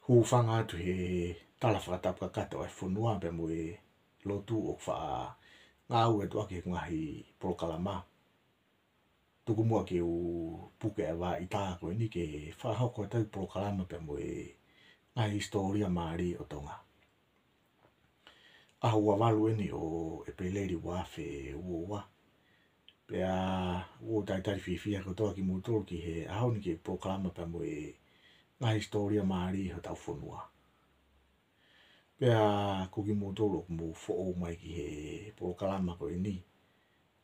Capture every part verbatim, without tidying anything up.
Hūfanga atu he tala fakatapu kakato ʻa e fonua pea mo e lotu ʻoku faʻa ngāueʻaki he ngaahi polokalama. Tuku muʻa ke u puke ʻa e vaʻa ʻita ko eni ke fakahoko atu e polokalama pea mo e ngaahi hisitōlia mālie ʻo Tonga. ʻAho ua valu eni ʻo ʻEpeleli ua afe ua ua. Pea ʻoku ou talitali fiefia kotoa kimoutolu ki he ʻaho ni ki he polokalama pea mo e ngaahi hisitōlia mālie hotau fonua. Pea ko kimoutolu ʻoku mou foʻou mai ki he polokalama ko eni,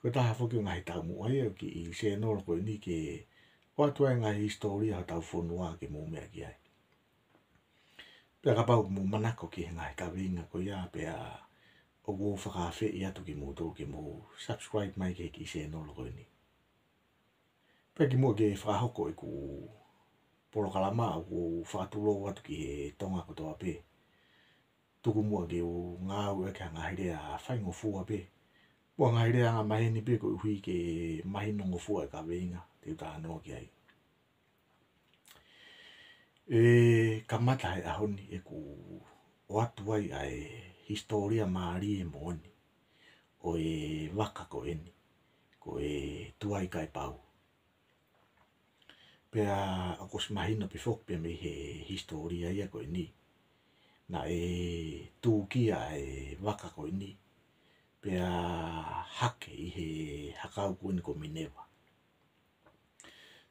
ko e taha foki ʻo e ngaahi taumuʻa ia ʻo e kiʻi sēnolo ko eni ke ʻoatu ai e ngaahi hisitōlia hotau fonua ke mou meʻa ki ai. Pea kapau ʻoku mou manako ki he ngaahi kaveinga ko ia, pea ʻoku ou fakaafeʻi atu kimoutolu ke mou subscribe mai ki he kiʻi sēnolo ko eni. Pea kimuʻa ke fakahoko ʻeku polokalama ʻoku ou fakatulou atu ki he Tonga kotoa pē. Tuku muʻa ke u ngāueʻaki ha ngaahi lea faingofua pē, mo ha ngaahi lea angamaheni pē koeʻuhi ke mahinongofua e kaveinga te u talanoa ki ai. ʻE kamata he ʻaho ni ʻeku ʻoatu ai ʻa e hisitōlia mālie moʻoni ʻo e vaka ko eni, ko e Tuaikaepau. Pea ʻoku ʻosi mahino pē foki pea mei he hisitōlia ia ko eni, naʻe tūkia e vaka ko eni pea hake ʻi he hakau ko eni ko Mineva.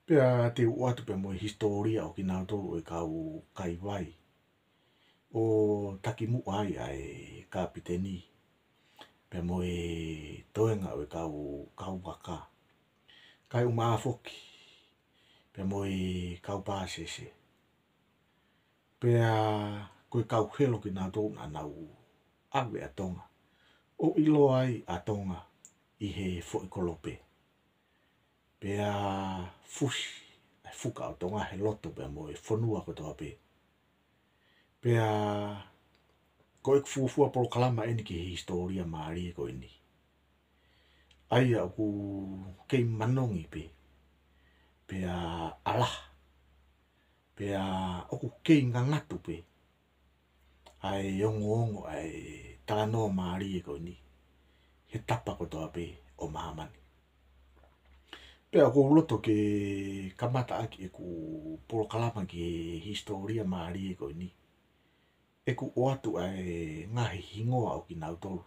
Pea te u ʻoatu pea mo e hisitōlia ʻo kinautolu ʻo e kau kaivai ʻo takimuʻa ai ʻa e kapiteni pea mo e toenga ʻo e kau, kau vaka, kae ʻumaʻā foki pea mo e kau pāsese. Pea ko e kau helo kinautolu naʻa nau ʻave ʻa Tonga ʻo ʻiloa ai ʻa Tonga ʻi he foʻi kolope. Pea fusi ʻa e fuka ʻo Tonga he loto pea mo e fonua kotoa pē. Pea ko ʻeku fuofua polokalama eni ki he hisitōlia mālie ko eni, ʻa ia ʻoku kei manongi pē, pea ʻalaha, pea ʻoku kei ngangatu pē ʻa e ongoongo ʻa e talanoa mālie ko eni he tapa kotoa pē ʻo māmani. Pea ʻoku ou loto ke kamataʻaki ʻeku polokalama ki he hisitōlia mālie ko eni ʻeku ʻoatu ʻa e ngaahi hingoa ʻo kinautolu,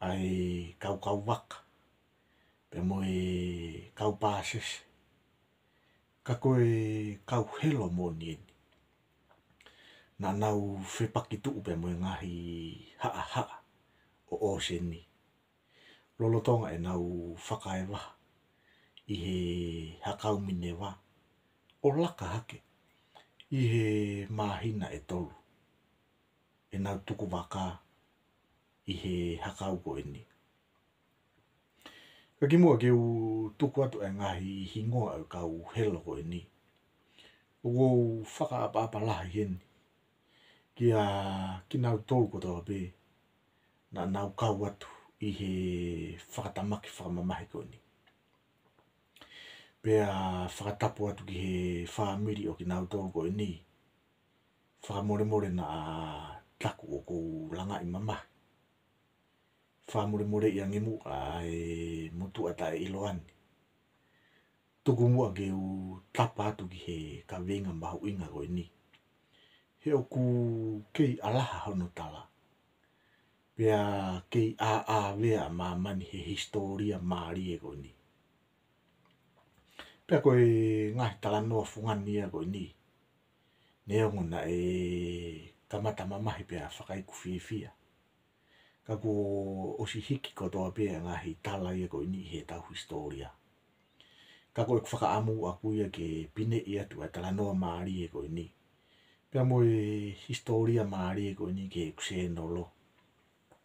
ʻa e kau, kau vaka pea mo e kau pāsese. Ka ko e kau helo moʻoni eni naʻa nau fepakituʻu pea mo e ngaahi haʻahaʻa ʻo ʻōseni lolotonga ʻenau fakaevaha ʻi he hakau Mineva ʻo laka hake ʻi he māhina ʻe tolu ʻenau tukuvaka ʻi he hakau ko eni. Ka kimuʻa ke u tuku atu e ngaahi hingoa ʻo e kau helo ko eni, ʻoku ou fakaʻapaʻapa lahi heni kia kinautolu kotoa pē naʻa nau kau atu ʻi he fakatamaki fakamamahi ko eni. Pea fakatapu atu ki he fāmili ʻo kinautolu ko eni. Fakamolemole naʻa taku ʻoku ou langaʻi mamahi. Fakamolemoleʻi ange muʻa e motuʻa taʻeʻiloa ni. Tuku muʻa ke u tapa atu ki he kaveinga mahuʻinga ko eni, he ʻoku kei ʻalaha hono tala, pea kei ʻāʻāvea ʻa māmani he hisitōlia mālie ko eni. Pea ko e ngaahi talanoa fungani ia ko eni, neongo naʻe kamata mamahi pea fakaiku fiefia, ka kuo ʻosi hiki kotoa pē e ngaahi tala ia ko eni ʻi heʻetau hisitōlia. Ka ko ʻeku fakaʻamu ʻaʻaku ia ke pineʻi atu ʻa e talanoa mālie ko eni pea mo e hisitōlia mālie ko eni ki heʻeku sēnolo,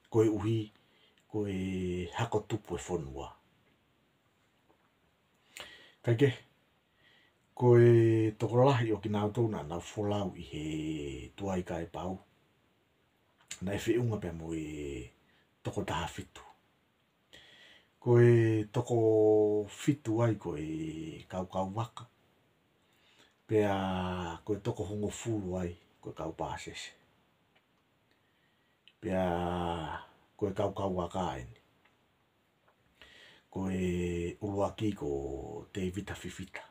koeʻuhi ko e hako tupu e fonua. Kaikehe, ko e tokolahi ʻo kinautolu naʻa nau folau ʻi he Tuaikaepau naʻe feʻunga pea mo e toko taha fitu. Ko e toko fitu ai ko e kau, kau vaka, pea ko e toko hongofulu ai ko e kau pāsese. Pea ko e kau kau vaka eni. Ko e ʻuluaki ko Tēvita Fifita.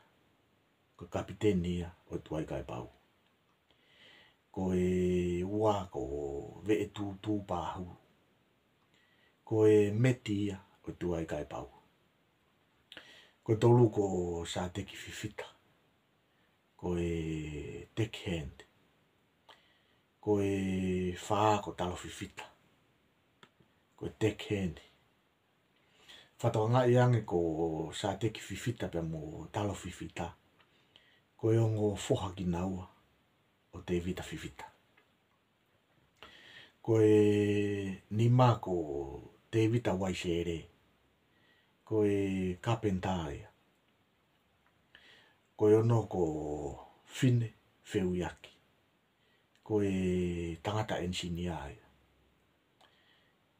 Ko e kapiteni ia ʻo e Tuaikaepau. Ko e ua ko Veʻetūtū Pāhulu. Ko e meti ia ʻo e Tuaikaepau. Ko e tolu ko Sāteki Fifita. Ko e deckhand. Ko e fā ko Talo Fifita. Ko e deckhand. Fakatokangaʻi ange ko Sāteki Fifita pea mo Talo Fifita, ko e ongo foha kinaua ʻo Tēvita Fifita. Ko e nima ko Tēvita Uaisele, ko e kapenta ia. Ko e ono ko Fine Feuiaki, ko e tangata ʻenisinia ia.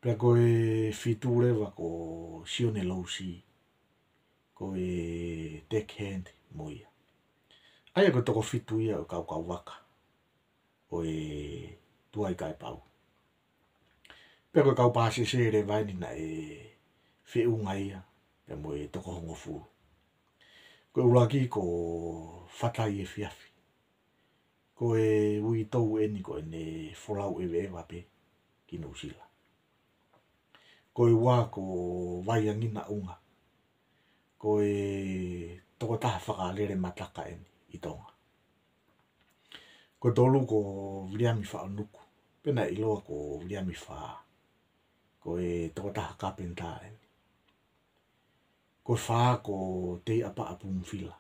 Pea ko e fitu leva ko Sione Lousi, ko e deckhand mo ia. ʻA ia ko e toko fitu ia ʻo e kau kau vaka ʻo e Tuaikaepau. Pea ko e kau pāsese leva eni naʻe feʻunga ia pea mo e toko hongofulu. Ko e ʻuluaki ko Fatai Efiafi. Ko e uitou eni ko ʻene folau ʻeveʻeva pē ki Nuʻusila. Ko e ua ko Vaiangina ʻUnga. Ko e tokotaha fakalele mataka eni ʻi Tonga. Ko e tolu ko Viliami Faʻanuku, pea naʻe ʻiloa ko Viliami Fā. Ko e tokotaha kapenta eni. Ko e fā ko Teiʻapaʻa Pumifila.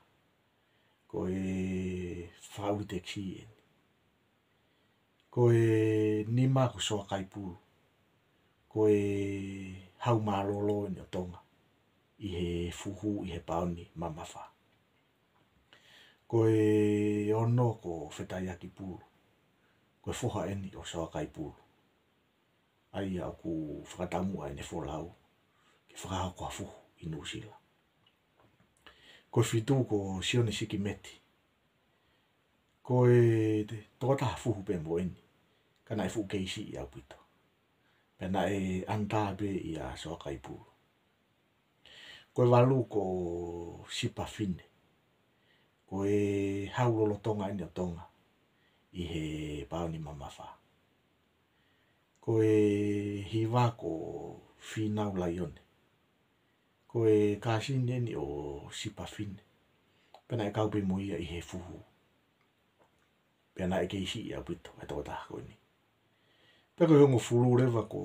Ko e fāʻuli tekisi eni. Ko e nima ko Soakaipulu. Ko e hau mālōlō eni ʻo Tonga ʻi he fuhu ʻi he pāuni mamafa. Ko e ono ko Fetaiaki Pulu. Ko e foha eni ʻo Soakaipulu. ʻA ia ʻoku fakataumuʻa ʻene folau ke fakahoko ha fuhu ʻi Nuʻusila. Ko e fitu ko Sione Sikimeti. Ko e te-, tokotaha fuhu pē mo eni, ka naʻe fuʻu kei siʻi ʻaupito. Pea naʻe ʻanitā pē ʻia Soakaipulu. Ko e valu ko Sipa Fine. Ko e hau lolotonga eni ʻo Tonga ʻi he pāuni mamafa. Ko e hiva ko Fīnau Laione. Ko e kāsini eni ʻo Sipa Fine. Pea naʻe kau pē mo ia ʻi he fuhu. Pea naʻe kei siʻi ʻaupito e tokotaha ko eni. Pea ko e hongofulu leva ko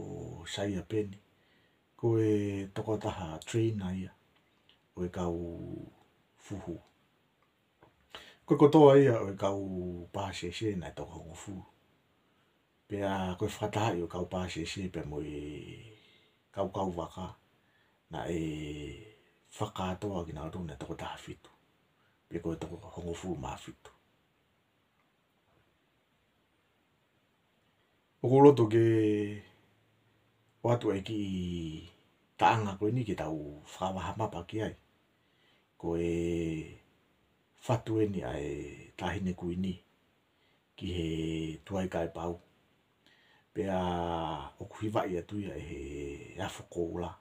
Saia Peni. Ko e tokotaha trainer ia ʻo e kau fuhu. Ko e kotoa ia ʻo e kau pāsese naʻe toko hongofulu. Pea ko e fakatahaʻi ʻo e kau pāsese pea mo e kau kau vaka naʻe fakakātoa kinautolu naʻe toko taha fitu. Pe ko e toko hongofulu mā fitu. ʻOku ou loto ke ʻoatu e kiʻi taʻanga ko eni ke tau fakavahamapa ki ai. Ko e fatu eni ʻa e Taʻahine Kuini ki he Tuaikaepau. Pea ʻoku hivaʻi atu ia ʻe he Afo Koula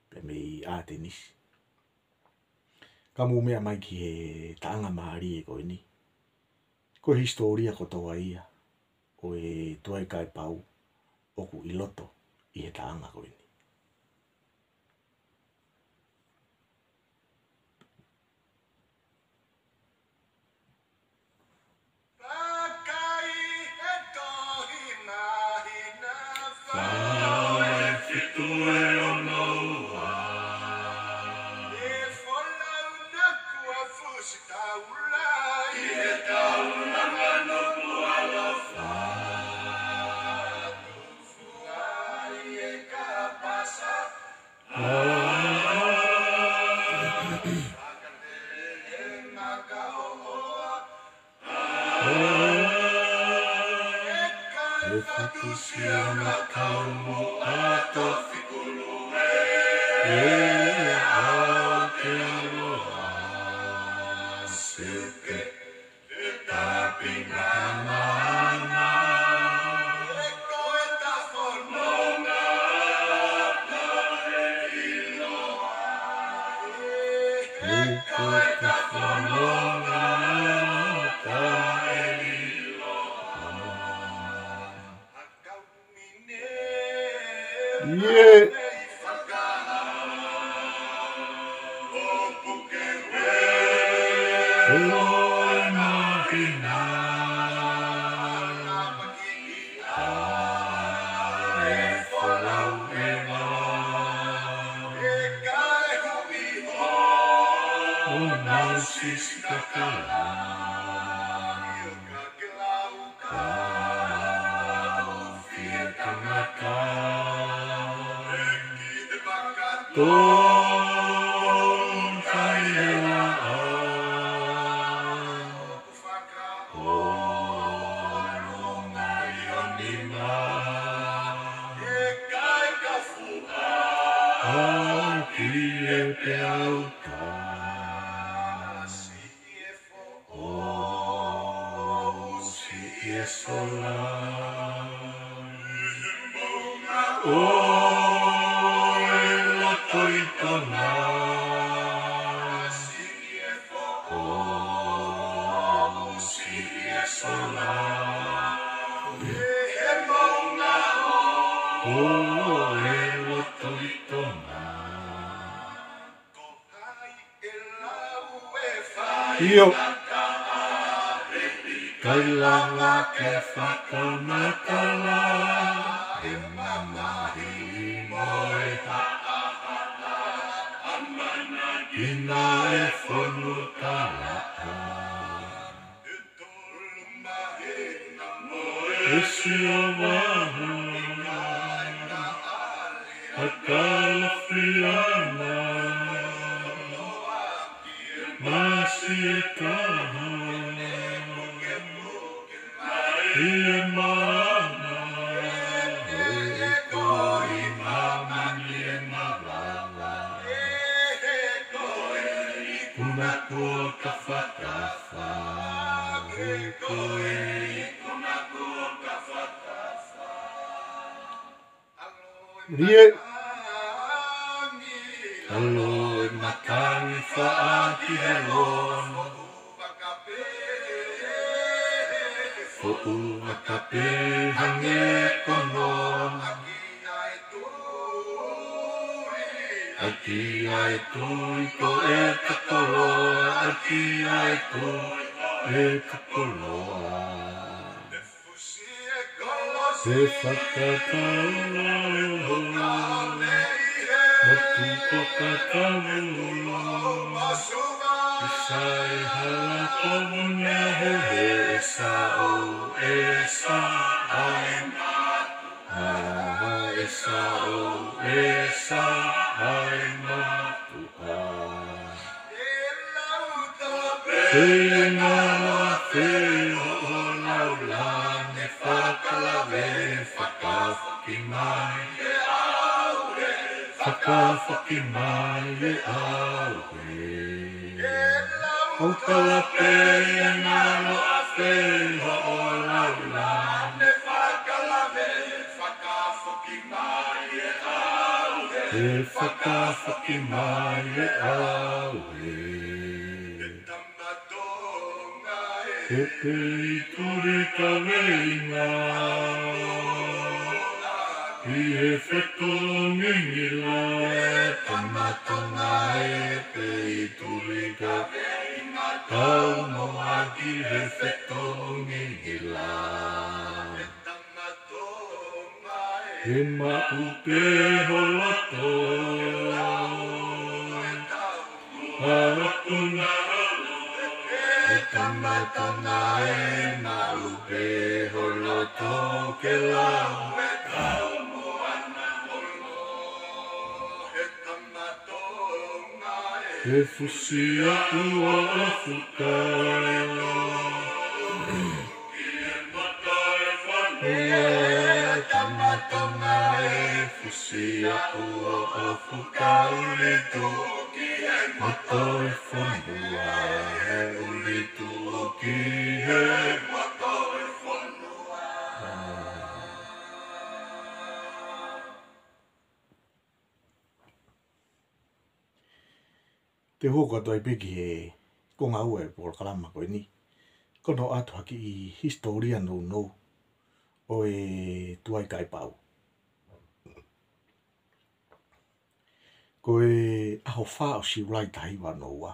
pea mei ʻAtenisi. Ka mou meʻa mai ki he taʻanga mālie ko eni. Ko e hisitōlia kotoa ia ʻo e Tuaikaepau ʻoku ʻi loto ʻi he taʻanga ko eni. Vakai he tohi māhina, vahe fitu e ono ua. ʻE folau naʻa kuo fusi taula ʻi he taula manu kualofa. Tufu ai e kapasa. E fatu siana kaumu ato fikulu e au ke aloha. Seuke e tapi ngana. ʻE loe mahina, ʻa e folau ʻeva, ʻo nau sisi kakala. Kau fie kamata. Tō kai e laʻā. Ono mai o nima. Au ki e peau ta. ʻOsi e sola. ʻO e loto ʻi tona. ʻOsi e sola. ʻO e loto ʻi tona. ʻIo. Kailanga ke fakamatala, he mamahi mo e haʻahaʻa, ʻamanaki naʻe fonu talaʻa. ʻE sio vaha, ʻakalafiana, masi e taha, ʻi he mana, ʻe ko i māmani e mavava, ʻe ko i kuna kuo ka fakafa. Lie. ʻAlo e matangi faʻa ki he loa. Foʻu vaka pē hangē ko noa. ʻAki ai tui ko e kakoloa, ʻaki ai tui ko e kakoloa. He fakataula e hola, motu ko kakavula, ʻisa e hala ko vuna he he ʻe sa o ʻe sa ai matu. ʻA e sa o e sa ai matuʻa. Pea ngalo afe hoʻo laulā ne fakalave fakafoki mai e au ē. Fakafoki mai e au ē. ʻOku kala pē ia ngalo afe hoʻo laulā ne fakalave fakafoki mai e au ē. He fakafoki mai e au ē. He pei tuli kaveinga ʻi he fetongi ngila. Tama Tonga ē, pei tuli kaveinga tau mo ʻaki he fetongi ngila. He maʻu pē ho loto. Maʻu pē ho loto. He Tama Tonga ē, maʻu pē ho loto ke lau e tau mo ana holo. He Tama Tonga ē. He fusi aʻu ʻo fuka. He Tama Tonga ē, fusi aʻu ʻo fuka, uli tuʻu ki he moto e fonua. He uli tuʻu ki he moto e fonua. Te u hoko atu ai pē ki he konga ua e polokalama ko eni. Ko hono ʻoatu ha kiʻi hisitōlia nounou ʻo e Tuaikaepau. Ko e ʻaho fā ʻo Siulai taha hiva ono ua,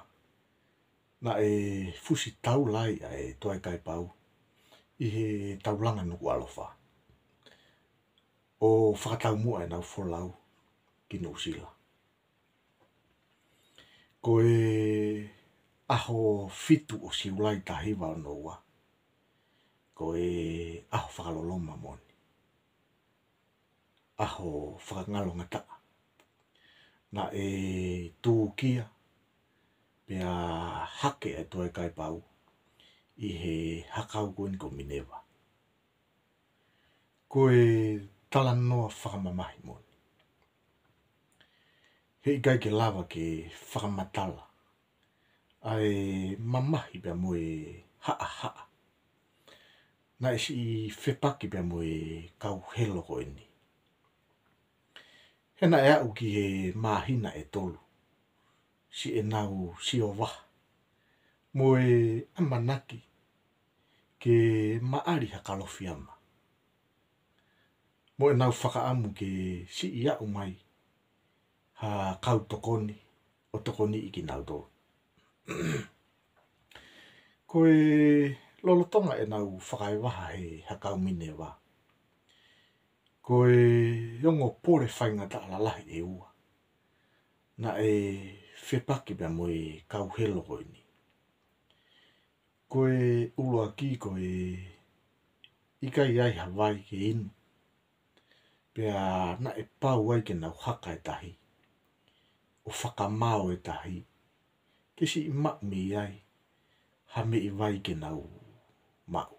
Naʻe fusi taula ai ʻa e Tuaikaepau ʻi he taulanga Nukuʻalofa ʻo fakataumuʻa ʻenau folau ki Nuʻusila. Ko e ʻaho fitu ʻo Siulai taha hiva ono ua, ko e ʻaho fakaloloma moʻoni, ʻaho fakangalongataʻa. Naʻe tūkia pea hake ʻa e Tuaikaepau ʻi he hakau ko eni ko Mineva. Ko e talanoa fakamamahi moʻoni. He ʻikai ke lava ke fakamatala ʻa e mamahi pea mo e haʻahaʻa naʻe siʻi fepaki pea mo e kau helo ko eni. He naʻe aʻu ki he māhina ʻe tolu siʻenau siovaha mo e ʻamanaki ke maʻali ha Kalofiama, mo ʻenau fakaʻamu ke siʻi aʻu mai ha kau tokoni ʻo tokoniʻi kinautolu. Ko e lolotonga ʻenau fakaevaha he hakau Mineva, ko e ongo pole faingataʻa lalahi ʻe ua naʻe fepaki pea mo e kau helo ko eni. Ko e ʻuluaki ko e ʻikai ai ha vai ke inu, pea naʻe pau ai ke nau haka e tahi ʻo fakamao e tahi ke siʻi maʻu mei ai ha meʻi vai ke nau maʻu.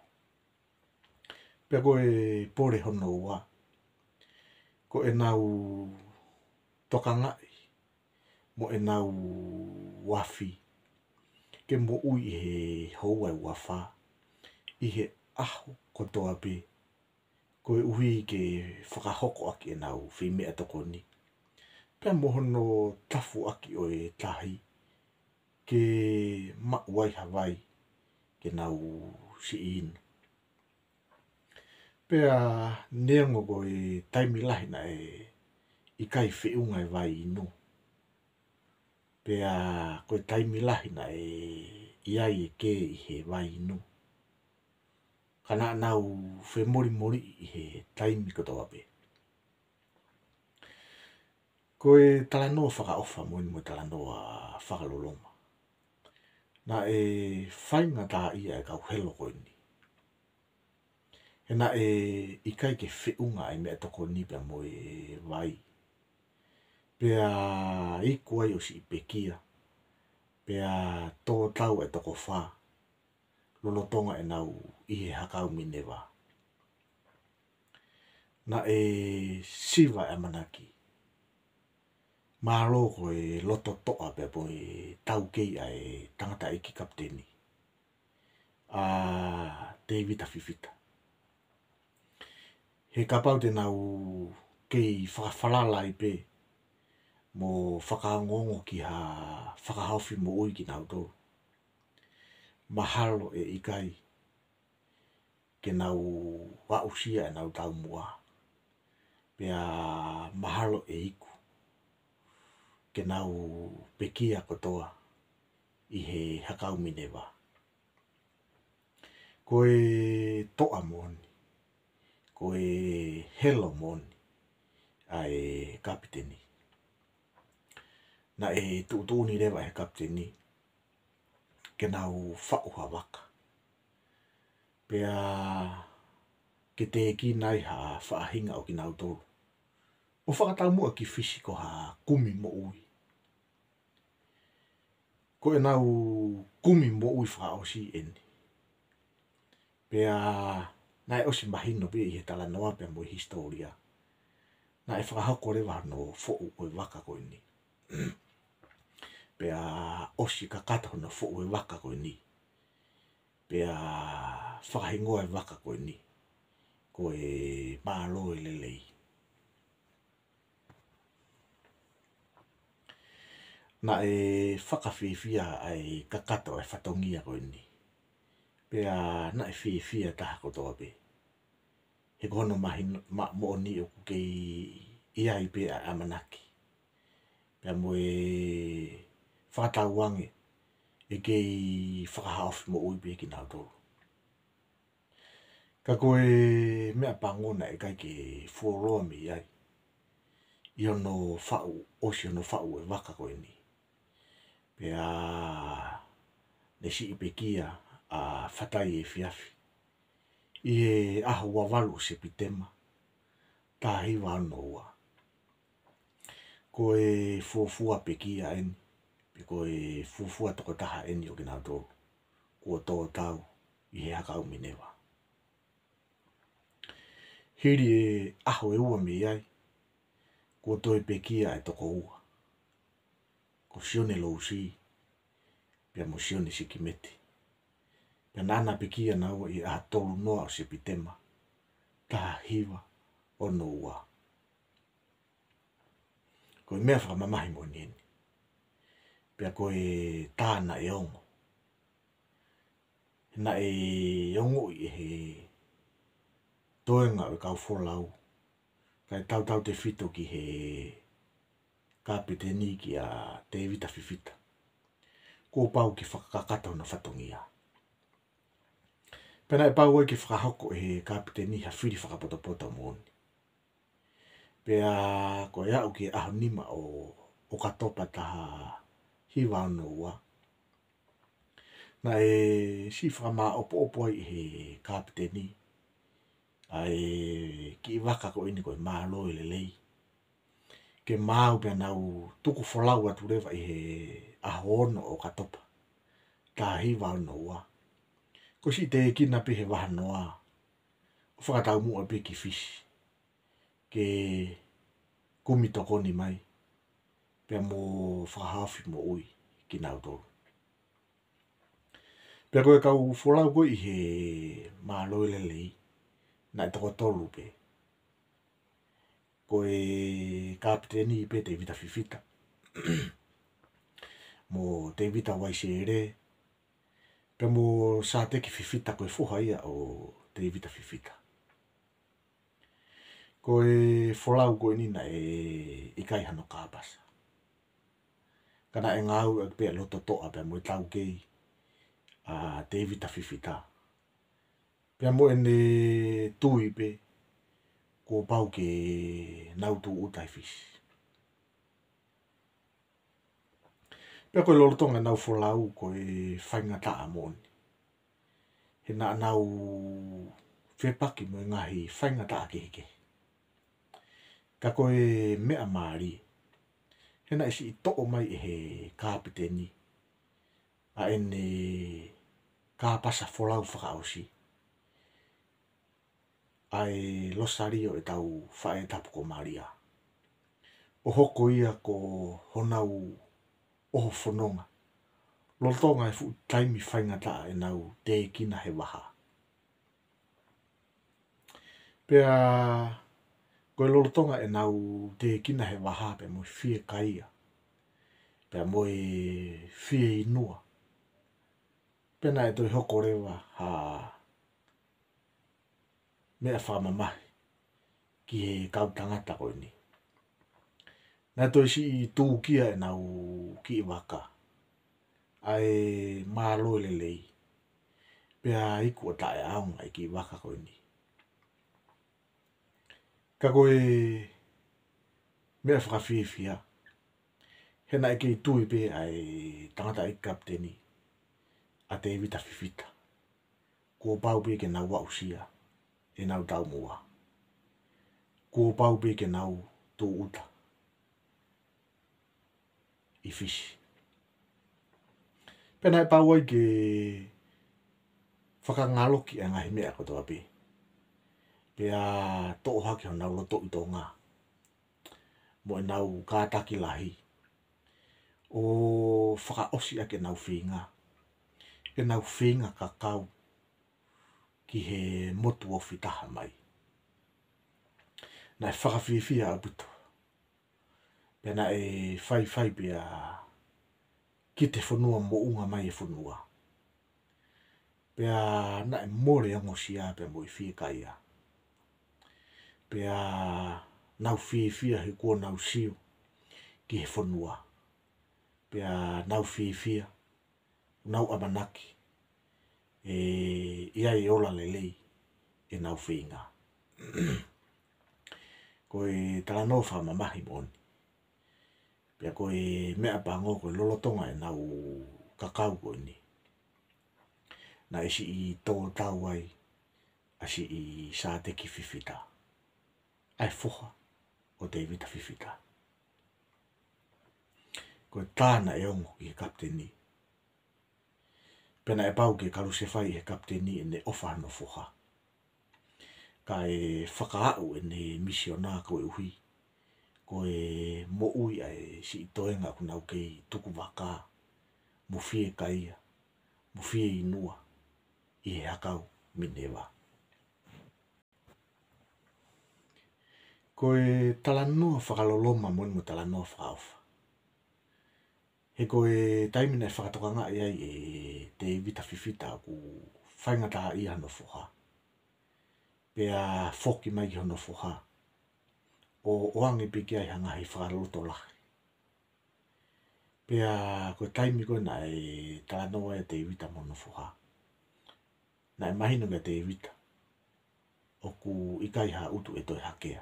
Pea ko e pole hono ua, ko ʻenau tokangaʻi mo ʻenau afi ke moʻui ʻi he houa ʻe uafā ʻi he ʻaho kotoa pē, koeʻuhi ke fakahoko ʻaki ʻenau feimeʻatokoni, pea mo hono tafu ʻaki ʻo e tahi ke maʻu ai ha vai ke nau siʻi inu. Pea neongo ko e taimi lahi naʻe ʻikai feʻunga e vai inu, pea ko e taimi lahi naʻe ʻi ai e kē ʻi he vai inu, ka naʻa nau femolimoliʻi ʻi he taimi kotoa pē. Ko e talanoa fakaʻofa moʻoni mo e talanoa fakaloloma. Naʻe faingataʻaʻia e kau helo ko eni. He naʻe ʻikai ke feʻunga e meʻatokoni pea mo e vai. Pea iku ai ʻo siʻi pekia, pea tō tau e toko fā lolotonga ʻenau ʻi he hakau Mineva. Naʻe siva e ʻamanaki. Mālō ko e loto toʻa pea mo e taukei ʻa e tangataʻeiki kapiteni, ʻa Tēvita Fifita. He kapau te nau kei fakafalala ai pē mo fakaongoongo ki ha fakahaofi moʻui kinautolu, mahalo ʻe ʻikai ke nau aʻusia ʻenau taumuʻa, pea mahalo ʻe iku ke nau pekia kotoa ʻi he hakau Mineva. Ko e toʻa moʻoni, ko e helo moʻoni ʻa e kapiteni. Naʻe tuʻutuʻuni leva ʻe he kapiteni ke nau faʻu ha vaka, pea ke tēkina ai ha faʻahinga ʻo kinautolu ʻo fakataumuʻa ki Fisi ko ha kumi moʻui. Ko ʻenau kumi moʻui fakaʻosi eni. Pea naʻe ʻosi mahino pē ʻi he talanoa pea mo e hisitōlia, naʻe fakahoko leva hono foʻu ʻo e vaka ko eni. Pea ʻosi kakato hono foʻu ʻo e vaka ko eni, pea fakahingoa e vaka ko eni ko e Mālō e Lelei. Naʻe fakafiefia ʻa e kakato ʻa e fatongia ko eni, pea naʻe fiefia taha kotoa pē. He ko hono mahino, ma-, moʻoni ʻoku kei ʻi ai pē ʻa e ʻamanaki pea mo e fakatauange ʻi ʻe kei fakahaofi moʻui pē kinautolu. Ka ko e meʻapango naʻe ʻikai ke fuoloa mei ai ʻi hono faʻu, ʻosi hono faʻu e vaka ko eni. Pea ne siʻi pekia ʻa Fatai Efiafi ʻi he ʻaho ua valu ʻo Sepitema, taha hiva ono ua. Ko e fuofua pekia eni, pe ko e fuofua tokotaha eni ʻo kinautolu kuo tō tau ʻi he hakau Mineva. Hili e ʻaho ʻe ua mei ai, kuo toe pekia e toko ua, ko Sione Lousi pea mo Sione Sikimeti. Pea naʻa na pekia naua ʻi he ʻaho tolu noa ʻo Sepitema, taha hiva ono ua. Ko e meʻa fakamamahi moʻoni eni. Pea ko e tā naʻe ongo, naʻe ongoʻi ʻe he toenga ʻo e kau folau, kae tautautefito ki he kapiteni kia Tevita Fifita, kuo pau ke fakakakato hono fatongia. Pea naʻe pau ai ke fakahoko ʻe he kapiteni ha fili fakapotopoto moʻoni. Pea ko e aʻu ki he ʻaho nima ʻo ʻOkatopa, taha hiva ono ua, naʻe siʻi fakamāʻopoʻopo ai ʻe he kapiteni ʻa e kiʻi vaka ko eni ko e Mālō e Lelei, ke maau pea nau tuku folau atu leva ʻi he ʻaho ono ʻo ʻOkatopa, taha hiva ono ua, ko e siʻi tēkina pē he vahanoa ʻo fakataumuʻa pē ki Fisi ke kumi tokoni mai pea mo fakahaofi moʻui kinautolu. Pea ko e kau folau ko ē ʻi he Mālō e Lelei, naʻe toko tolu pē. Ko e kapiteni pē Tevita Fifita, mo Tevita Vaisele, pea mo Sateki Fifita, ko e foha ia ʻo Tevita Fifita. Ko e folau ko eni naʻe ʻikai hano kāpasa. Ka naʻe ngāueʻaki pē ʻa e loto toʻa pea mo e taukei ʻa Tevita Fifita, pea mo ʻene tui pē kuo pau ke nau tūʻuta ʻi Fisi. Pea ko e lolotonga ʻenau folau ko e faingataʻa moʻoni, he naʻa nau fepaki mo e ngaahi faingataʻa kehekehe. Ka ko e meʻa mālie, he naʻe siʻi toʻo mai ʻe he kapiteni ʻa ʻene kāpasa folau fakaʻosi, ʻa e Losalio ʻetau Faʻē Tapu ko Malia, ʻo hoko ia ko honau ʻoho fononga lolotonga e fuʻu taimi faingataʻa ʻenau tēkina he vaha. Pea ko e lolotonga ʻenau tēkina he vaha pea mo e fiekaia, pea mo e fieinua, pea naʻe toe hoko leva ha meʻa fakamamahi ki he kau tangata ko eni. Naʻe toe siʻi tūkia ʻenau kiʻi vaka, ʻa e Mālō e Lelei, pea iku ʻo taʻeʻaonga e kiʻi vaka ko eni. Ka ko e meʻa fakafiefia, he naʻe kei tui pē ʻa e tangataʻeiki kapiteni ʻa Tevita Fifita, kuo pau pē ke nau aʻusia ʻenau taumuʻa. Kuo pau pē ke nau tūʻuta ʻi Fisi. Pea naʻe pau ai ke fakangaloki ʻa e ngaahi meʻa kotoa pē, pea toʻo hake honau loto ʻi Tonga mo ʻenau kātaki lahi, ʻo fakaʻosi ʻaki ʻenau feinga, ʻenau feinga kakau ki he motu ofi taha mai. Naʻe fakafiefia ʻaupito. Pea naʻe faifai pea kite fonua moʻunga mai e fonua. Pea naʻe mole ongosia pea mo e fiekaia. Pea nau fiefia he kuo nau sio ki he fonua. Pea nau fiefia ʻoku nau ʻamanaki ʻe ʻi ai e ola lelei ʻenau feinga. Ko e talanoa fakamamahi moʻoni. Pea ko e meʻa pango ko e lolotonga ʻenau kakau ko eni, naʻe siʻi tō tau ai ʻa siʻi Sāteki Fifita, ʻa e foha ʻo Tēvita Fifita. Ko e tā naʻe ongo ki he kapiteni. Pea naʻe pau ke kalusefai ʻe he kapiteni ʻene ʻofa hono foha. Kae fakaaʻu ʻene misiona koeʻuhi ko e moʻui ʻa e siʻi toenga ʻoku nau kei tukuvaka mo fiekaia mo fieinua ʻi he hakau Mineva. Ko e talanoa fakaloloma moʻoni mo e talanoa fakaʻofa. He ko e taimi naʻe fakatokangaʻi ai ʻe Tēvita Fifita ʻoku faingataʻaʻia hono foha, pea foki mai ki hono foha ʻo ʻoange pē ki ai ha ngaahi fakalotolahi. Pea ko e taimi ko ē naʻe talanoa ai ʻa Tēvita mo hono foha, naʻe mahino kia Tēvita ʻoku ʻikai ha ʻutu ʻe toe hakea.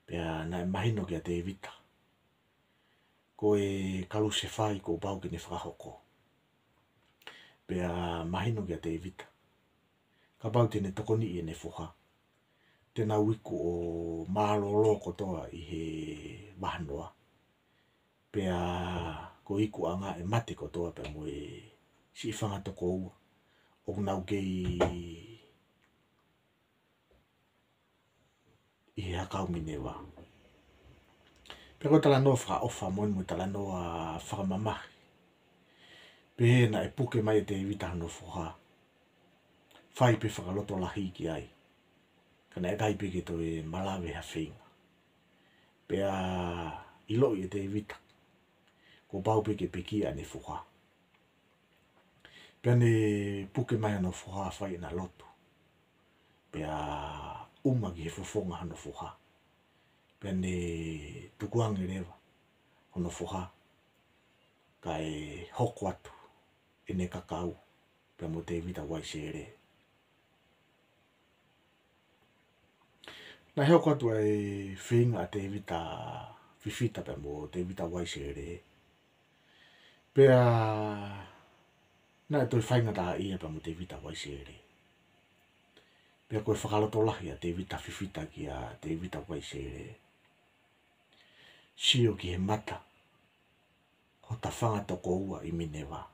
Pea naʻe mahino kia Tēvita ko e kalusefai kuo pau ke ne fakahoko. Pea mahino kia Tēvita, kapau te ne tokoniʻi ʻene foha, te nau iku ʻo mālōlō kotoa ʻi he vahanoa. Pea ko e ikuʻanga ʻe mate kotoa pea mo e siʻi fanga tokoua ʻoku nau kei ʻi he hakau Mineva. Pea ko e talanoa fakaʻofa moʻoni mo e talanoa fakamamahi. Pehē naʻe puke mai ʻe Tēvita hono foha, fai pē fakalotolahi ki ai, ka naʻe ʻikai pē ke toe malave ha feinga. Pea ʻiloʻi ʻe Tēvita kuo pau pē ke pekia ʻene foha. Pea ne puke mai hono foha, fai ʻena lotu. Pea ʻuma ki he fofonga hono foha. Pea ne tukuange leva hono foha, kae hoko atu ʻene kakau pea mo Tēvita Uaisele. Naʻe hoko atu ʻa e feinga ʻa Tēvita Fifita pea mo Tēvita Uaisele. Pea naʻe toe faingataʻaʻia pea mo Tēvita Uaisele. Pea ko e fakalotolahi ʻa Tēvita Fifita kia Tēvita Uaisele, sio ki he mata hota fanga tokoua ʻi Mineva.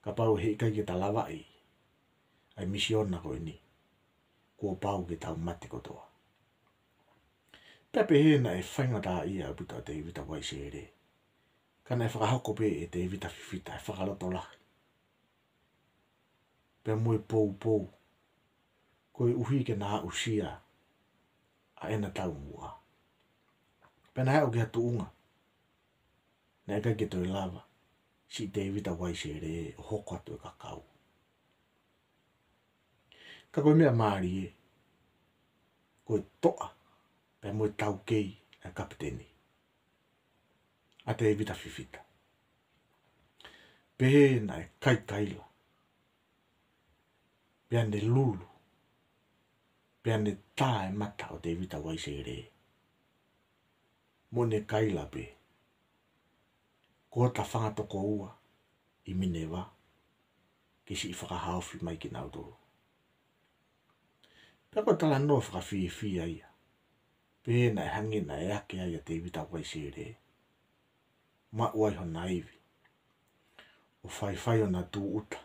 Kapau heʻikai ke ta lavaʻi ʻa e misiona ko eni, kuo pau ke tau mate kotoa. Pea pehē naʻe faingataʻaʻia ʻaupito ʻa Tēvita Uaisele, ka naʻe fakahoko pē ʻe Tēvita Fifita e fakalotolahi pea mo e poupou, koeʻuhi ke na aʻusia ʻa ʻena taumuʻa. Pea na aʻu ki ha tuʻunga naʻe ʻikai ke toe lava siʻi Tēvita Uaisele ʻo hoko atu e kakau. Ka ko e meʻa mālie, ko e toʻa pea mo e taukei ʻa e kapiteni, ʻa Tēvita Fifita, pehē naʻe kaikaila, pea ne lulu, pea ne tā e mata ʻo Tēvita Uaisele, mo ne kaila pē, ko hota fanga tokoua ʻi Mineva ke siʻi fakahaofi mai kinautolu. Pea ko e talanoa fakafiefia ia, pehē naʻe hangē naʻe ake ai ʻa Tēvita Uaisele, maʻu ai hona ivi, ʻo faifai hona tūʻuta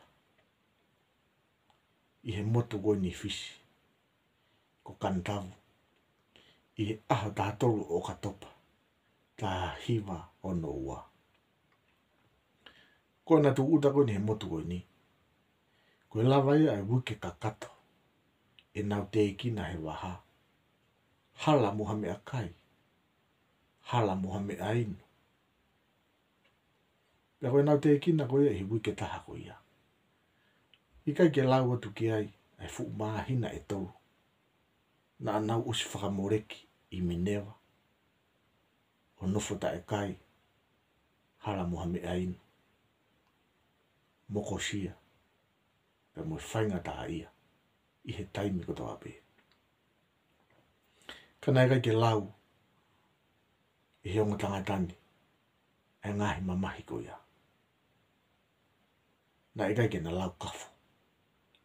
ʻi he motu ko eni Fisi ko Kanatavu, ʻi he ʻaho taha tolu ʻo ʻOkatopa, taha hiva ono ua. Ko ʻena tūʻuta ko eni he motu ko eni, ko e lava ia ʻa e uike kakato ʻenau tēkina he vaha, hala mo ha meʻakai, hala mo ha meʻainu. Pea ko ʻenau tēkina ko ia ʻi he uike taha ko ia, ʻikai ke lau atu ki ai ʻa e fuʻu māhina ʻe tolu naʻa nau ʻosi fakamoleki ʻi Mineva, ʻo nofo taʻekai, hala mo ha meʻainu, mokosia, pea mo e faingataʻaʻia ʻi he taimi kotoa pē. Ka naʻe ʻikai ke lau ʻe he ongo tangata ni ʻa e ngaahi mamahi ko ia. Naʻe ʻikai ke na lau kafo,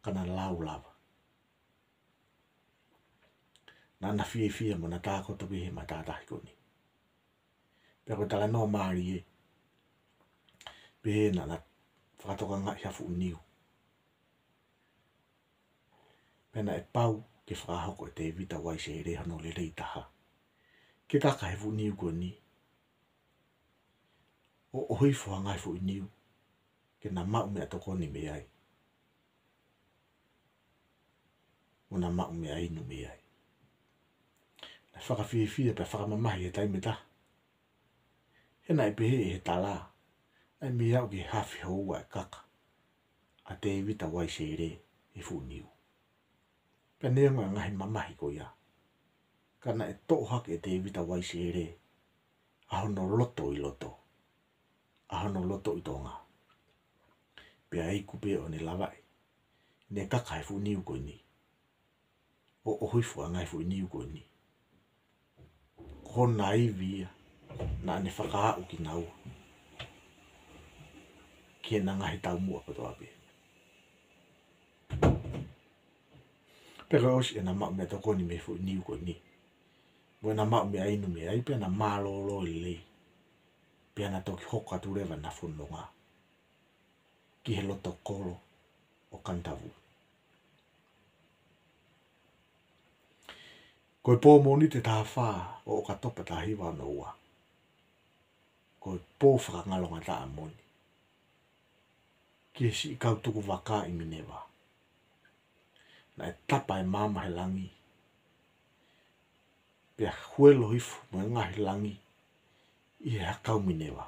ka na lau lava. Naʻa na fiefia mo na tākoto pē he matātahi ko eni. Pea ko e talanoa mālie, pehē naʻa na fakatokangaʻi ha fuʻu niu. Pea naʻe pau ke fakahoko ʻe Tēvita Uaisele hono lelei taha ke kaka he fuʻu niu ko eni, ʻo ʻohifo ha ngaahi foʻi niu ke na maʻu meʻatokoni mei ai, mo na maʻu meʻainu mei ai. Naʻe fakafiefia pea fakamamahi he taimi ʻe taha. He naʻe pehē ʻe he tala, naʻe mei aʻu ki he hafe houa e kaka ʻa Tēvita Uaisele he fuʻu niu. Pea neongo e ngaahi mamahi ko ia, ka naʻe toʻo hake ʻe Tēvita Uaisele ʻa hono loto ʻi loto, ʻa hono loto ʻi Tonga. Pea iku pē ʻo ne lavaʻi, ne kaka he fuʻu niu ko eni, ʻo ʻohifo ʻa e ngaahi foʻi niu ko eni. Ko hona ivi ia naʻa ne fakaaʻu kinaua ki heʻena ngaahi taumuʻa kotoa pē. Pea ko e ʻosi ʻena maʻu meʻatokoni mei he foʻi niu ko eni, mo ʻena maʻu meʻainu mei ai, pea na mālōlō lelei. Pea na toki hoko atu leva ʻena fononga ki he loto kolo ʻo Kanatavu. Ko e pō Mōnite taha fā ʻo ʻOkatopa taha hiva ono ua, ko e pō fakangalongataʻa moʻoni ki he siʻi kau tukuvaka ʻi Mineva. Naʻe tapa e maama he langi, pea huelo hifo mo e ngaahi langi ʻi he hakau Mineva.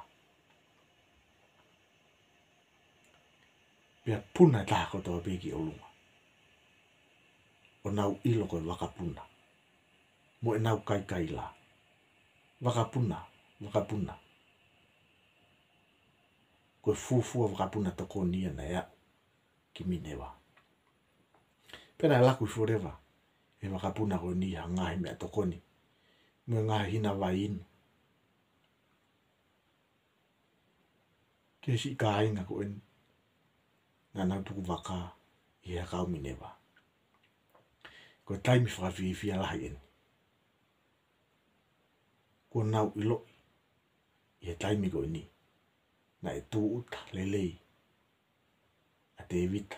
Pea puna e taha kotoa pē ki ʻolunga, ʻo nau ʻilo ko e vakapuna, mo ʻenau kaikaila, "Vakapuna, vakapuna." Ko e fuofua vakapuna tokoni ia naʻe aʻu ki Mineva. Pea naʻe laku hifo leva ʻe he vakapuna ko eni ha ngaahi meʻatokoni mo e ngaahi hina vai inu ki he siʻi kāinga ko eni naʻa nau tukuvaka ʻi he hakau Mineva. Ko e taimi fakafiefia lahi eni. Kuo nau ʻiloʻi ʻi he taimi ko eni naʻe tūʻuta lelei ʻa Tēvita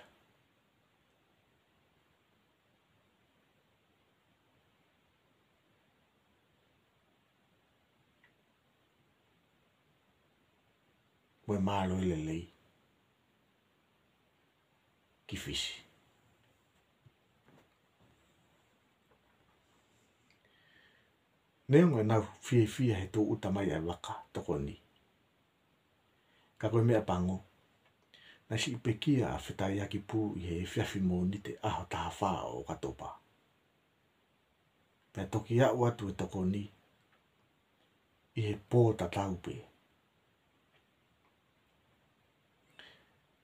mo e mālōlō lelei ki Fisi. Neongo ʻenau fiefia he tūʻuta mai ʻa e vaka tokoni, ka ko e meʻa pango, naʻe siʻi pekia ʻa Fetaiaki Pulu ʻi he efiafi Mōnite ʻaho taha fā ʻo ʻOkatopa. Pea toki aʻu atu e tokoni ʻi he pō tatau pē.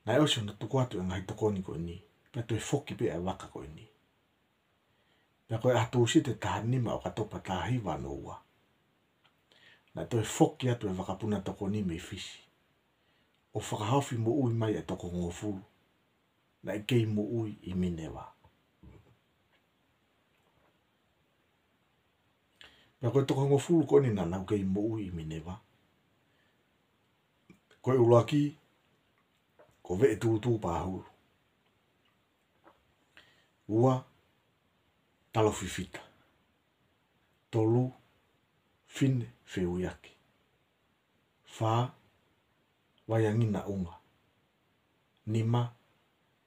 Naʻe ʻosi hono tuku atu e ngaahi tokoni ko eni, pea toe foki pē ʻa e vaka ko eni. Pea ko e ʻaho Tūsite taha nima ʻo ʻOkatopa taha hiva ono ua, naʻe toe foki atu e vakapuna tokoni mei Fisi ʻo fakahaofi moʻui mai e toko hongofulu naʻe kei moʻui ʻi Mineva. Pea ko e toko hongofulu ko eni naʻa nau kei moʻui ʻi Mineva, ko e ʻuluaki, ko Veʻetūtū Pahulu. Ua, Talo Fifita. Tolu, Fine Feuiaki. Fā, Vaiangina ʻUnga. Nima,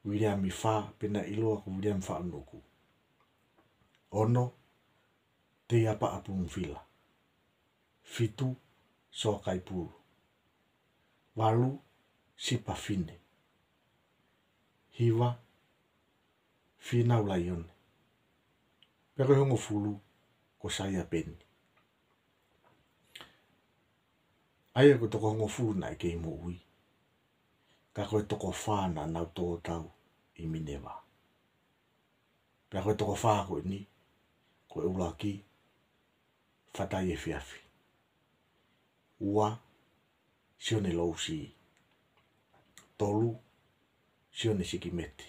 Viliami Fā, pe naʻe ʻiloa ko Viliami Faʻunuku. Ono, Teiapaʻa Pulumufila. Fitu, Soakai Pulu. Valu, Sipa Fine. Hiva, Fīnau Laione. Pea ko e hongofulu, ko Saia Peni. ʻA ia ko e toko hongofulu naʻe kei moʻui, Ka ko e toko fā naʻa nau tō tau ʻi Mineva. Pea ko e toko fā ko eni, ko e ʻuluaki, Fatai Efiafi. Ua, Sione Lousi. Tolu, Sione Sikimeti.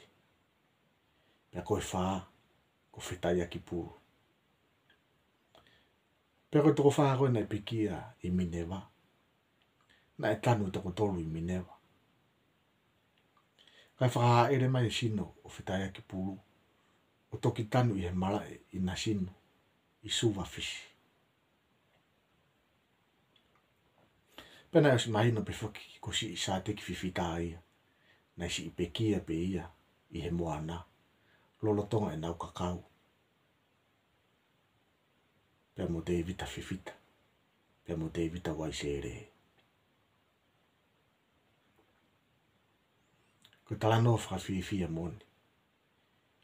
Pea ko e fā, ko Fetaiaki Pulu. Pea ko e toko fā ko ē naʻe pekia ʻi Mineva, naʻe tanu e toko tolu ʻi Mineva. Kae fakahaʻele mai e sino ʻo Fetaiaki Pulu, ʻo toki tanu ʻi he malaʻe ʻi Nasinu, ʻi Suva, Fisi. Pea naʻe ʻosi mahino pē foki ko siʻi Sāteki Fifita ia, naʻe siʻi pekia pē ia ʻi he moana, lolotonga ʻenau kakau pea mo Tēvita Fifita, pea mo Tēvita Uaisele. Ko e talanoa fakafiefia moʻoni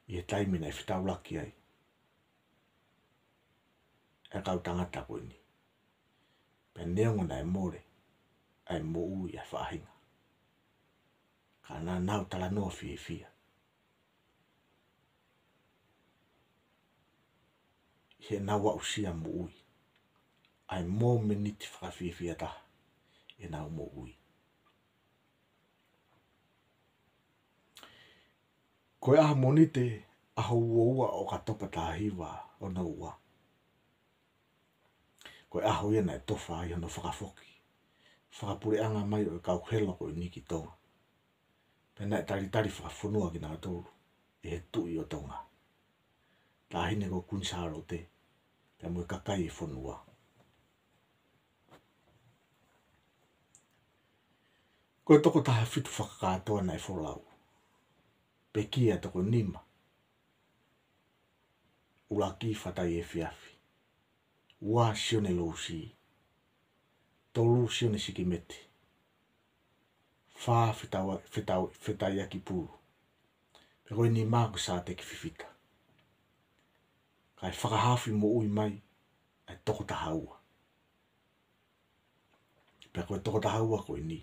ʻi he taimi naʻe fetaulaki ai e kau tangata ko eni. Pea neongo naʻe mole ʻa e moʻui ʻa e faʻahinga, ka naʻa nau talanoa fiefia ʻi heʻenau aʻusia moʻui, ʻa e mōmeniti fakafiefia taha ʻenau moʻui. Ko e ʻaho Mōnite, ʻaho ua ua ʻo ʻOkatopa taha hiva ono ua, ko e ʻaho ia naʻe tofa ai hono fakafoki fakapuleʻanga mai ʻo e kau helo ko eni ki Tonga. Pea naʻe talitali fakafonua kinautolu ʻe he Tuʻi ʻo Tonga, Taʻahine ko Kuini Sālote, pea mo e kakai e fonua. Ko e toko taha fitu fakakātoa naʻe folau. Pekia toko nima. ʻUluaki, Fatai Efiafi. Ua, Sione Lousi. Tolu, Sione Sikimeti. Fā, Fetau-, Fetau-, Fetaiaki Pulu. Pea ko e nima ko Sāteki Fifita. Kae fakahaofi moʻui mai ʻa e toko taha ua. Pea ko e toko taha ua ko eni,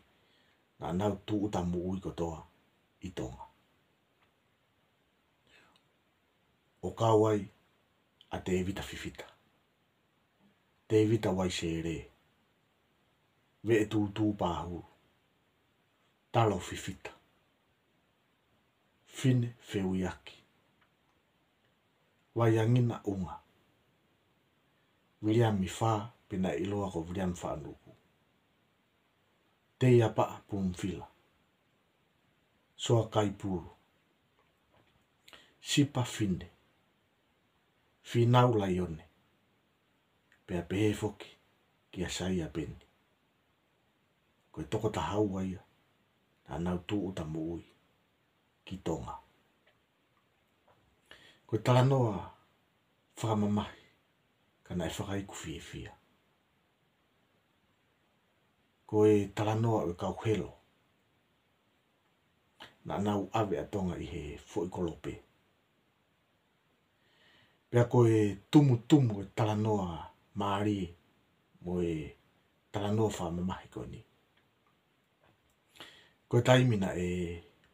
naʻa nau tūʻuta moʻui kotoa ʻi Tonga, ʻo kau ai ʻa Tēvita Fifita, Tēvita Uaisele, Veʻetūtū Pahulu, Talo Fifita, Fine Feuiaki, Vaiangina ʻUnga, Viliami Fā, pe naʻe ʻiloa ko Viliami Faʻanuku, Teiapaʻa Pulumufila, Soakai Pulu, Sipa Fine, Fīnau Laione, pea pehē foki kia Saia Peni. Ko e toko taha ua ia naʻa nau tūʻuta moʻui ki Tonga. Ko e talanoa fakamamahi, ka naʻe fakaiku fiefia. Ko e talanoa ʻo e kau helo naʻa nau ʻave ʻa Tonga ʻi he foʻi kolope. Pea ko e tumutumu e talanoa mālie mo e talanoa fakamamahi ko eni, ko e taimi naʻe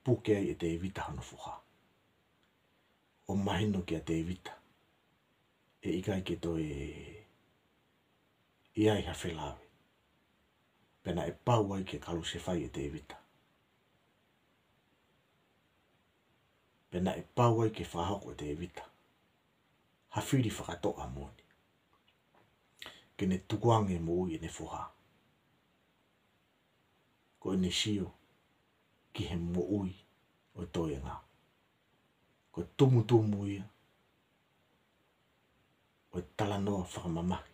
puke ai ʻe Tēvita hono foha, ʻo mahino kia Tēvita ʻe ʻikai ke toe ʻi ai ha felāveʻi. Pea naʻe pau ai ke kalusefai ʻe Tēvita. Pea naʻe pau ai ke fakahoko ʻe Tēvita ha fili fakatoʻa moʻoni, ke ne tukuange moʻui ʻene foha, ko ʻene sio ki he moʻui ʻo e toenga. Ko e tumutumu ia ʻo e talanoa fakamamahi,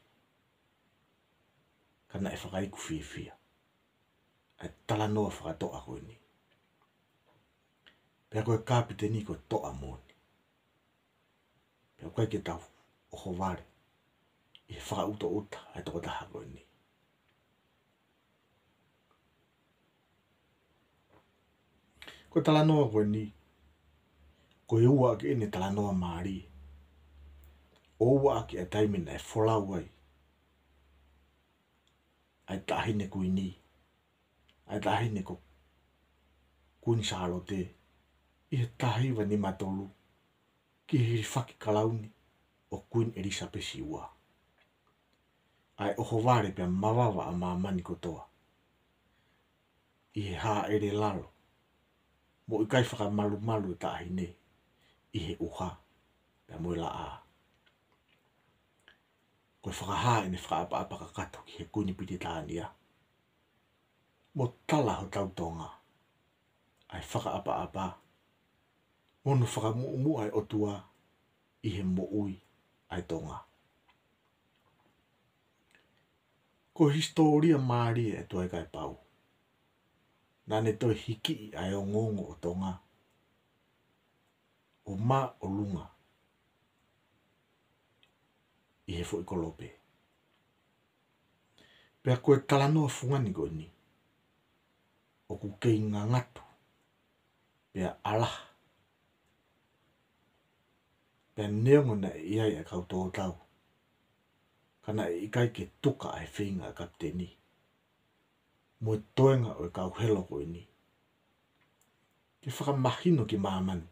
ka naʻe fakaiku fiefia ʻa e talanoa fakatoʻa ko eni. Pea ko e kapiteni ko e toʻa moʻoni. Pea ʻoku ʻikai ke tau ʻohovale ʻi he fakaʻutoʻuta ʻa e tokotaha ko eni. Ko e talanoa ko eni, ko e ua ʻaki ʻene talanoa mālie, ʻo ua ʻaki ʻa e taimi naʻe folau ai ʻa e Taʻahine Kuini, ʻa e Taʻahine ko Kuini Sālote ʻi he taha hiva nima tolu ki he hilifaki kalauni ʻo Kuini ʻElisapesi ua, ʻa e ʻohovale pea mavava ʻa māmani kotoa ʻi he hāʻele lalo mo ʻikai fakamalumalu e taʻahine ʻi he ʻuha pea mo e laʻā. Ko e fakahā ʻene fakaʻapaʻapa kakato ki he Kuini Pilitānia mo tala hotau Tonga ʻa e fakaʻapaʻapa mo hono fakamuʻomuʻa e ʻOtua ʻi he moʻui ʻa e Tonga. Ko e hisitōlia mālie ʻa e Tuaikaepau. Naʻa ne toe hikiʻi ʻa e ongoongo ʻo Tonga ʻo māʻolunga ʻi he foʻi kolope. Pea ko e talanoa fungani ko eni ʻoku kei ngangatu pea ʻalaha. Pea neongo naʻe ʻi ai ʻa e kau tōtau, ka naʻe ʻikai ke tuka ʻa e feinga ʻa e kapiteni mo e toenga ʻo e kau helo ko eni ke fakamahino ki māmani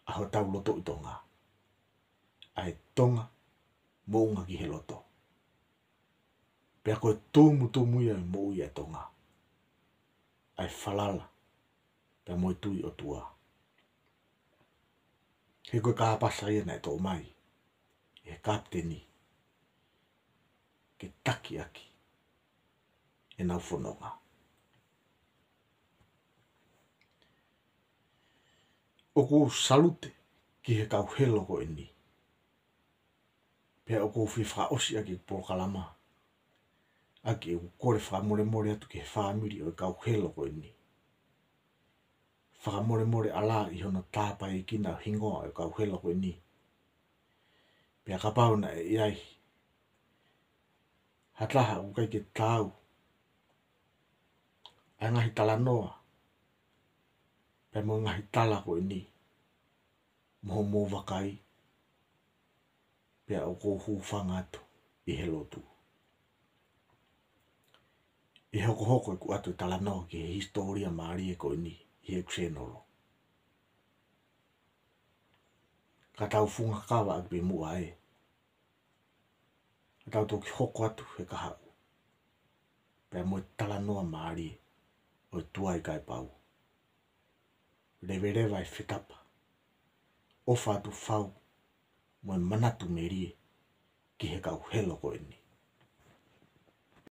ʻa hotau lotoʻi Tonga, ʻa e Tonga moʻunga ki he loto. Pea ko e tumutumu ia ʻo e moʻui ʻa e Tonga, ʻa e falala pea mo e tui ʻOtua. He ko e kāpasa ia naʻe toʻo mai ʻe he kapiteni ke taki ʻaki ʻenau fononga. ʻOku ou salute ki he kau helo ko eni. Pea ʻoku ou fie fakaʻosi ʻaki e polokalama ʻaki ʻeku kole fakamolemole atu ki he fāmili ʻo e kau helo ko eni. Fakamolemole ʻalā ʻi hono tāpaekina ʻo e hingoa ʻo e kau helo ko eni. Pea kapau naʻe ʻi ai ha taha ʻoku ʻikai ke taau ʻa e ngaahi talanoa pea mo e ngaahi tala ko eni mo hoʻomou vakai, pea ʻoku ou hūfanga atu ʻi he lotu. ʻE hokohoko ʻeku ʻoatu e talanoa ki he hisitōlia mālie ko eni ʻi heʻeku sēnolo. Ka tau fungakava ʻaki pē muʻa ē, ka tau toki hoko atu he kahaʻu pea mo e talanoa mālie ʻo e Tuaikaepau. Leveleva e fetapa, ʻofa atu fau mo e manatu melie ki he kau helo ko eni.